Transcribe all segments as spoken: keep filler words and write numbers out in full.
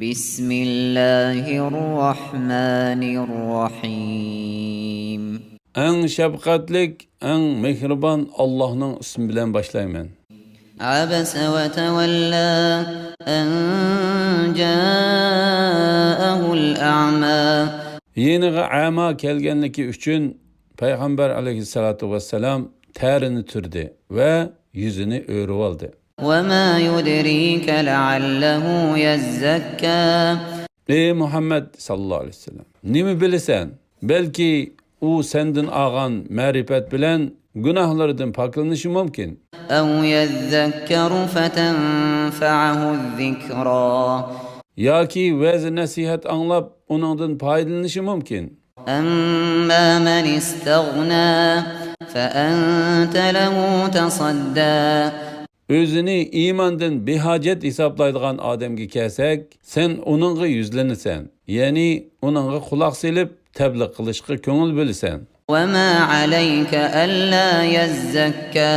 بسم الله الرحمن الرحيم. ئەڭ شەپقەتلىك، ئەڭ مېھرىبان ئاللاھنىڭ ئىسمى بىلەن باشلايمەن. عبس وتولى أن جاءه الأعمى. يېنىغا ئەما كەلگەنلىكى ئۈچۈن پەيغەمبەر ئەلەيھىسسالاتۇ ۋەسسالام تەرىنى تۈردى ۋە يۈزىنى ئۆرۈۋالدى. وما يدريك لعله يزكى. ئەي مۇھەممەد ساللاللاھۇ ئەلەيھى ۋەسەللەم، نېمە بىلىسەن؟ بەلكى ئۇ سەندىن ئالغان مەرىپەت بىلەن گۇناھلىرىدىن پاكلىنىشى مۇمكىن. أو يذكر فتنفعه الذكرى. ياكى ۋەز-نەسىھەت ئاڭلاپ، ئۇنىڭدىن پايدىلىنىشى مۇمكىن. أما من استغنى فأنت له تصدى. ئۆزىنى ئىماندىن بىھاجەت ھېسابلايدىغان ئادەمگە كەلسەك، سەن ئۇنىڭغا يۈزلىنىسەن، يەنى ئۇنىڭغا قۇلاق سېلىپ، تەبلىغ قىلىشقا كۆڭۈل بۆلىسەن. وما عليك ألا يزكى.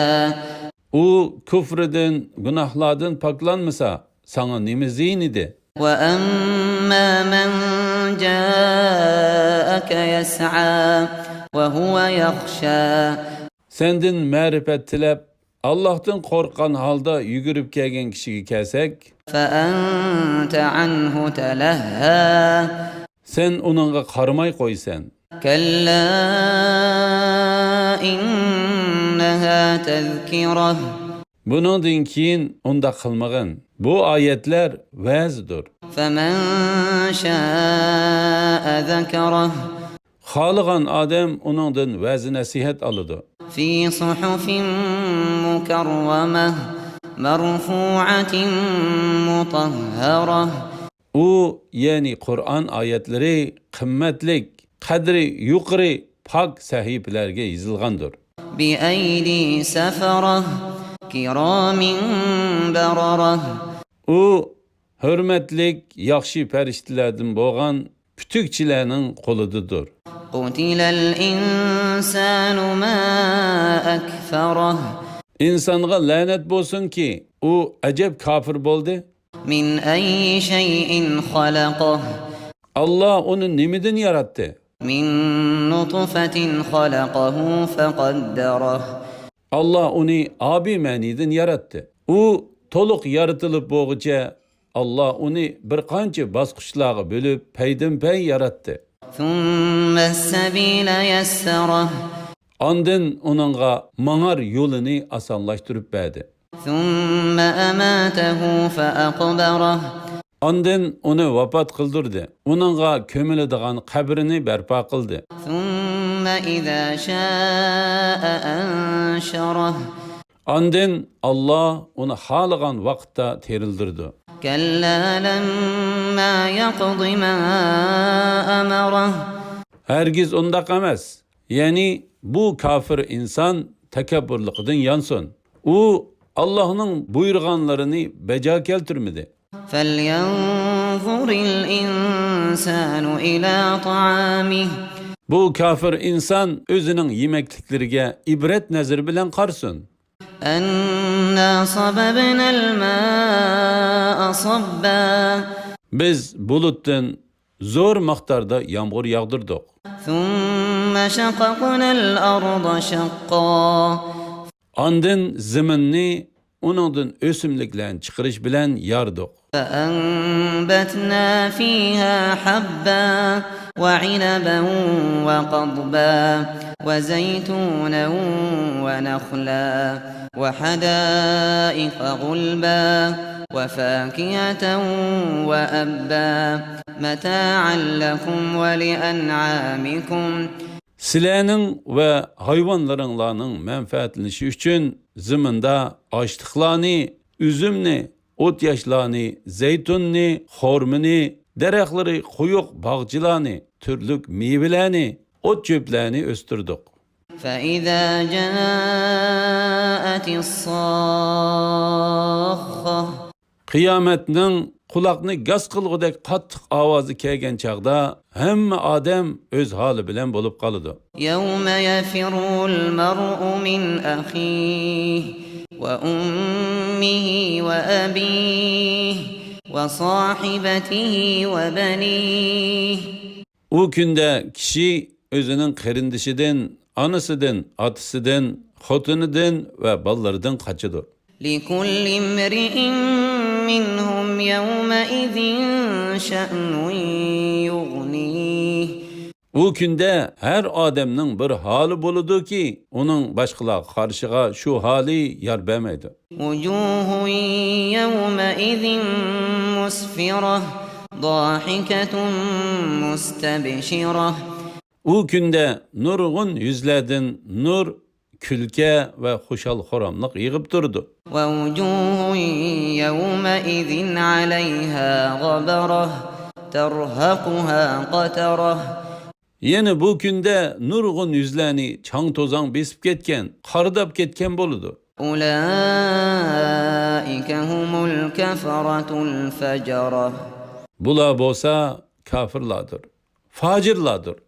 ئۇ كۇفرىدىن، گۇناھلاردىن پاكلانمىسا، ساڭا نېمە زىيىن ئىدى؟ وأما من جاءك يسعى وهو يخشى. سەندىن مەرىپەت تىلەپ، ئاللاھتىن قورققان ھالدا يۈگۈرۈپ كەلگەن كىشىگە كەلسەك، فأنت عنه تلهى. سەن ئۇنىڭغا قارىماي قويىسەن. كلا إنها تذكرة. بۇنىڭدىن كېيىن ئۇنداق قىلمىغىن. بۇ ئايەتلەر ۋەزدۇر. فمن شاء ذكره. خالىغان ئادەم ئۇنىڭدىن ۋەز-نەسىھەت ئالىدۇ. في صحف مكرمة مرفوعة مطهرة. ئۇ، يەنى قۇرئان ئايەتلىرى قىممەتلىك، قەدرى يۇقىرى پاك سەھىپىلەرگە يېزىلغاندۇر. بأيدي سفرة كرام بررة. ئۇ ھۆرمەتلىك، ياخشى پەرىشتىلەردىن بولغان پۈتۈكچىلەرنىڭ قولىدىدۇر. قتل الإنسان ما أكفره. ئىنسانغا لەنەت بولسۇنكى، ئۇ ئەجەب كاپىر بولدى. من أي شيء خلقه. ئاللا ئۇنى نېمىدىن ياراتتى؟ من نطفة خلقه فقدره. ئاللا ئۇنى ئابىي مەنىدىن ياراتتى. ئۇ تولۇق يارىتىلىپ بولغۇچە، ئاللا ئۇنى بىر قانچە باسقۇچلارغا بۆلۈپ، پەيدىنپەي ياراتتى. ثم السبيل يسره. ئاندىن ئۇنىڭغا ماڭار يولىنى ئاسانلاشتۇرۇپ بەردى. ثم أماته فأقبره. ئاندىن ئۇنى ۋاپات قىلدۇردى. ئۇنىڭغا كۆمۈلىدىغان قەبرىنى بەرپا قىلدى. ثم إذا شاء أنشره. ئاندىن ئاللا ئۇنى خالىغان ۋاقىتتا تىرىلدۈرىدۇ. كلا لما يقض ما أمره. ھەرگىز ئۇنداق ئەمەس. يەنى بۇ كاپىر ئىنسان تەكەببۇرلۇقىدىن يانسۇن. ئۇ ئاللاھنىڭ بۇيرۇغانلىرىنى بەجا كەلتۈرمىدى. فلينظر الإنسان إلى طعامه. بۇ كاپىر ئىنسان ئۆزىنىڭ يېمەكلىكلىرىگە ئىبرەت نەزىرى بىلەن قارىسۇن. أنا صببنا الماء صبا. بىز بۇلۇتتىن زور مىقداردا يامغۇر ياغدۇردۇق. ثم شققنا الأرض شقا. ئاندىن زېمىننى ئۇنىڭدىن ئۆسۈملۈكلەرنى چىقىرىش بىلەن ياردۇق. فأنبتنا فيها حبا وعنبا وقضبا وزيتونا ونخلا وحدائق غلبا وفاكهة وأبا متاعا لكم ولأنعامكم. سىلەرنىڭ ۋە ھايۋانلىرىڭلارنىڭ مەنپەئەتلىنىشى ئۈچۈن زېمىندا ئاشلىقلارنى، ئۈزۈمنى، ئوتياشلارنى، زەيتۇننى، خورمىنى، دەرەخلىرى قويۇق باغچىلارنى، تۈرلۈك مېۋىلەرنى، ئوت-چۆپلەرنى ئۆستۈردۇق. فإذا جاءت الصاخة. قىيامەتنىڭ قۇلاقنى گاس قىلغۇدەك قاتتىق ئاۋازى كەلگەن چاغدا، ھەممە ئادەم ئۆز ھالى بىلەن بولۇپ قالىدۇ. يوم يفر المرء من أخيه وأمه وأبيه وصاحبته وبنيه. ئۇ كۈندە كىشى ئۆزىنىڭ قېرىندىشىدىن، ئانىسىدىن، ئاتىسىدىن، خوتۇنىدىن ۋە بالىلىرىدىن قاچىدۇ. لكل امرئ منهم يومئذ شأن يغنيه. ئۇ كۈندە ھەر ئادەمنىڭ بىر ھالى بولىدۇكى، ئۇنىڭ باشقىلارغا قارىشىغا شۇ ھالى يار بەرمەيدۇ. وجوه يومئذ مسفرة ضاحكة مستبشرة. ئۇ كۈندە نۇرغۇن يۈزلەردىن نۇر، كۈلكە ۋە خۇشال-خۇراملىق يېغىپ تۇرىدۇ. ووجوه يومئذ عليها غبرة ترهقها قترة. يەنە بۇ كۈندە نۇرغۇن يۈزلەرنى چاڭ-توزاڭ بېسىپ كەتكەن، قارىداپ كەتكەن بولىدۇ. أولئك هم الكفرة الفجرة. بۇلار بولسا كاپىرلاردۇر، فاجىرلاردۇر.